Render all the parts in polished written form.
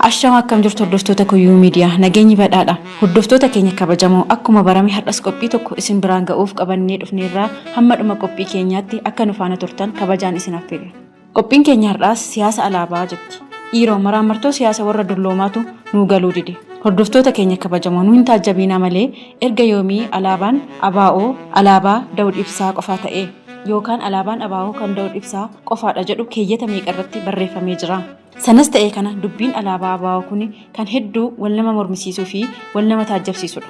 Ashama, akkam jirtu hordoftoota Kuyyuu Miidiyaa? Nageenyi badhaadha. Hordoftoota keenya kabajamoo, akkuma barame har'as qophii tokko isin biraan ga'uuf qabannee dhufneerraa. Hamma dhuma qophii keenyaatti akka nu faana turtan kabajaan isin affeerra. Qophiin keenya har'aas siyaasa alaabaa jetti. Dhiiroo, maraamartoo siyaasa warra dulloomaatu nuu galuu dide. Hordoftoota keenya kabajamoo, nu hin taajjabiinaa malee, erga yoomii alaabaan ABO alaabaa Dawud Ibsaa qofaa ta'e? Yookaan alaabaan ABO kan Dawud Ibsaa qofaadha jedhu keeyyata meeqarratti barreeffamee jira? Sanas ta'ee kana, dubbiin alaabaa ABO kun kan hedduu wal nama mormisiisuu fi wal nama taajjabsiisudha.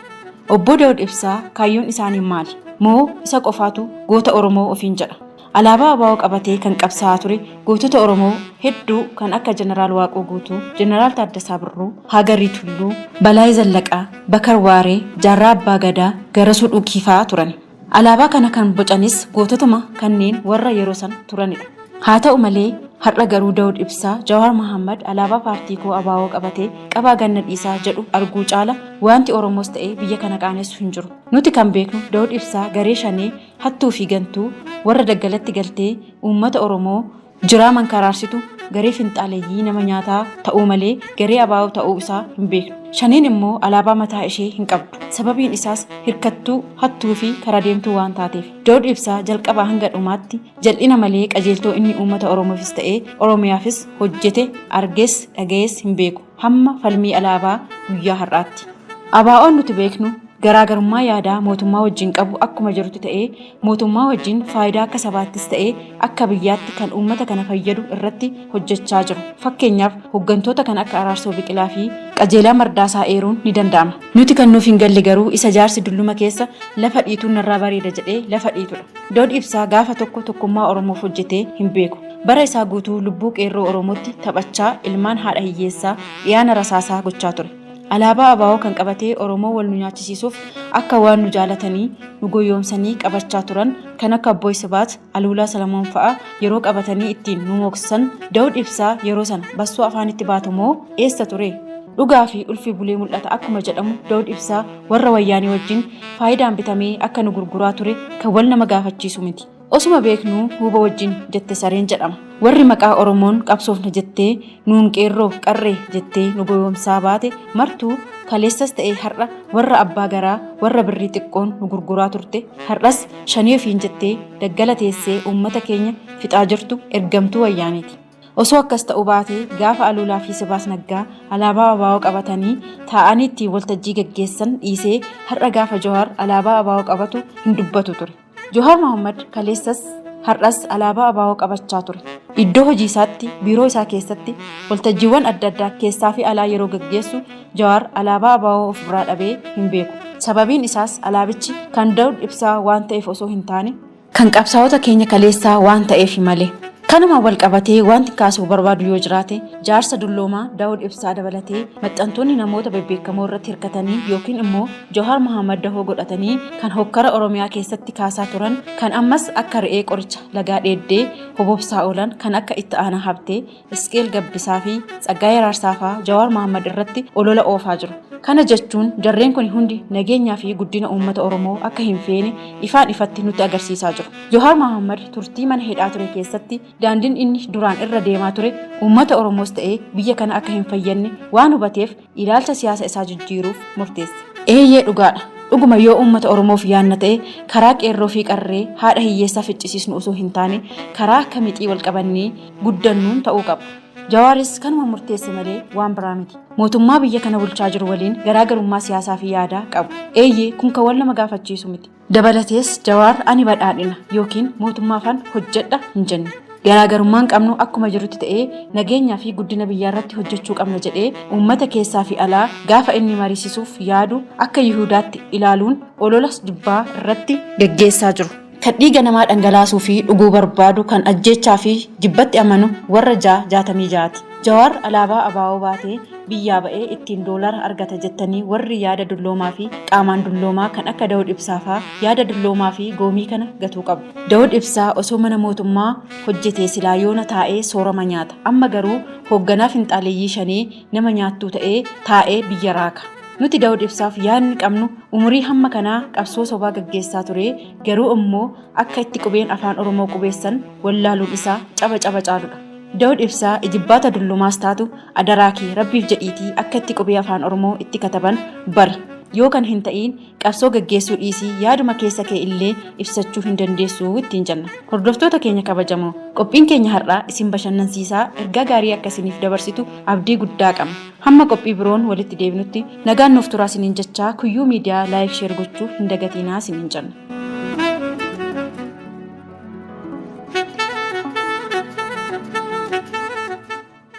Obbo Dawud Ibsaa kaayyoon isaanii maali? Moo isa qofaatu goota Oromoo ofiin jedha? Alaabaa ABO qabatee kan qabsaa'aa ture gootota Oromoo hedduu kan akka Jeneraal Waaqoo Guutuu, Jeneraal Taaddasaa Birruu, Hagarii Tulluu, Balaay Zallaqaa, Bakar Waaree, Jaarraa Abbaa Gadaa, Garasuu Dhukii fa'aa turan. Alaabaa kana kan bocanis goototuma kanneen warra yeroo san turanidha. Haa ta'u malee har'a garuu Dawud Ibsaa, Jawaar Mohammad alaabaa paartii koo ABO qabatee qabaa ganna dhiisaa jedhu arguu caala wanti Oromoos ta'ee biyya kana qaanessu hin jiru. Nuti kan beeknu Dawud Ibsaa garee shanee hattuu fi gantuu warra daggalatti galtee uummata Oromoo jiraa mankaraarsitu, garee finxaaleeyyii nama nyaataa ta'uu malee garee ABO ta'uu isaa hin beeknu. Shaneen immoo alaabaa mataa ishee hin qabdu. Sababiin isaas hirkattuu, hattuu fi karaa deemtuu waan taateef. Dawud Ibsaa jalqabaa hanga dhumaatti jal'ina malee qajeeltoo inni uummata Oromoofis ta'ee Oromiyaafis hojjete argees dhaga'ees hin beeku hamma falmii alaabaa guyyaa har'aatti. ABO'n nuti beeknu garaagarummaa yaadaa mootummaa wajjin qabu akkuma jirutti ta'ee, mootummaa wajjin faayidaa akka sabaattis ta'ee akka biyyaatti kan uummata kana fayyadu irratti hojjechaa jiru. Fakkeenyaaf, hooggantoota kan akka Araarsoo Biqilaa fi Qajeelaa Mardaasaa eeruun ni danda'ama. Nuti kan nuuf hin galle garuu isa jaarsi dulluma keessa lafa dhiituun narraa bareeda jedhee lafa dhiitudha. Dawud Ibsaa gaafa tokko tokkummaa Oromoof hojjetee hin beeku. Bara isaa guutuu lubbuu qeerroo Oromootti taphachaa, ilmaan haadha hiyyeessaa dhiyaana rasaasaa gochaa ture. Alaabaa ABO kan qabatee Oromoo wal nu nyaachisiisuuf akka waan nu jaalatanii nu goyyoomsanii qabachaa turan kan akka Abboy Sibaat, Aluulaa Salamoon fa'a yeroo qabatanii ittiin nu mooksan Dawud Ibsaa yeroo sana bassoo afaanitti baatu moo eessa ture? Dhugaa fi ulfi bulee mul'ata akkuma jedhamu, Dawud Ibsaa warra wayyaanee wajjin faayidaan bitamee akka nu gurguraa ture kan wal nama gaafachiisu miti. Osuma beeknuu huuba wajjin jette sareen jedhama. Warri maqaa Oromoon qabsoofna jettee nuun qeerroo qarree jettee nu goyoomsaa baate martuu kaleessas ta'ee har'a warra abbaa garaa, warra birrii xiqqoon nu gurguraa turte, har'as shanii ofiin jettee daggala teessee uummata keenya fixaa jirtu ergamtuu wayyaaneeti. Osoo akkas ta'uu baatee, gaafa Aluulaa fi Sibaas Naggaa alaabaa ABO qabatanii taa'anii ittiin waltajjii gaggeessan dhiisee har'a gaafa Jawaar alaabaa ABO qabatu hin dubbatu ture. Jawaar Mohammad kaleessas har'as alaabaa ABO qabachaa ture. Iddoo hojii isaatti, biiroo isaa keessatti, waltajjiiwwan adda addaa keessaa fi alaa yeroo gaggeessu Jawaar alaabaa ABO of biraa dhabee hin beeku. Sababiin isaas alaabichi kan Dawud Ibsaa waan ta'eef osoo hin taane, kan qabsaa'ota keenya kaleessaa waan ta'eef malee. Kanuma wal qabatee wanti kaasuu barbaadu yoo jiraate, jaarsa dulloomaa Daawud Ibsaa dabalatee maxxantoonni namoota bebbeekamoo irratti hirkatanii yookiin immoo Jawaar Mohammad dahoo godhatanii kan hokkara Oromiyaa keessatti kaasaa turan, kan ammas akka re'ee qoricha lagaa dheeddee hobobsaa oolan kan akka Itti Aanaa Habtee, Isqeel Gabbisaa fi Tsaggaayee Raarsaa fa'aa Jawaar Mohammad irratti olola oofaa jiru. Kana jechuun jarreen kun hundi nageenyaa fi guddina uummata Oromoo akka hin feene ifaan ifatti nutti agarsiisaa jiru. Jawaar Mohammad turtii mana hidhaa ture keessatti daandiin inni duraan irra deemaa ture uummata Oromoos ta'ee biyya kana akka hin fayyadne waan hubateef ilaalcha siyaasa isaa jijjiiruuf murteesse. Eeyyee, dhugaadha. Dhuguma yoo uummata Oromoof yaanna ta'e, karaa qeerroo fi qarree haadha hiyyeessaa ficcisiisnu osoo hin taane karaa akka mixii wal qabannee guddannuun ta'uu qaba. Jawaaris kanuma murteesse malee waan biraa miti. Mootummaa biyya kana bulchaa jiru waliin garaagarummaa siyaasaa fi yaadaa qabu. Eeyyee, kun kan wal nama gaafachiisu miti. Dabalatees Jawaar ani badhaadhina yookiin mootummaafan hojjedha hin jenne. Garaagarummaan qabnu akkuma jirutti ta'ee, nageenyaa fi guddina biyyaarratti hojjechuu qabna jedhee uummata keessaa fi alaa gaafa inni mariisisuuf yaadu akka Yihudaatti ilaaluun olola jibbaa irratti gaggeessaa jiru. Kan dhiiga namaa dhangalaasuu fi dhuguu barbaadu, kan ajjeechaa fi jibbatti amanu warra 666ti. Jawaar alaabaa ABO baatee biyyaa ba'ee ittiin doolara argata jettanii warri yaada dulloomaa fi qaamaan dulloomaa kan akka Dawud Ibsaa faa yaada dulloomaa fi goomii kana gatuu qabu. Dawud Ibsaa osoo mana mootummaa hojjetee silaa yoona taa'ee soorama nyaata. Amma garuu hoogganaa finxaaleeyyii shanee nama nyaattuu ta'ee taa'ee biyya raaka. Nuti Dawud Ibsaaf yaadni qabnu umurii hamma kanaa qabsoo sobaa gaggeessaa turee garuu immoo akka itti qubeen afaan Oromoo qubeessan wallaaluun isaa caba caba caaludha. Dawud Ibsaa ijibbaata dullumaas taatu adaraa kee rabbiif jedhiitii akka itti qubee Afaan Oromoo itti kataban bari. Yoo kan hin ta'iin qabsoo gaggeessuu dhiisii yaaduma keessa kee illee ibsachuu hin dandeessu ittiin jenna. Hordoftoota keenya kabajamoo, qophiin keenya har'aa isin bashannansiisaa ergaa gaarii akka isiniif dabarsitu abdii guddaa qabna. Hamma qophii biroon walitti deebinutti nagaan nuuf turaa isiniin jechaa, Kuyyuu Miidiyaa like, share gochuu hin dagatiinaa isiniin jenna.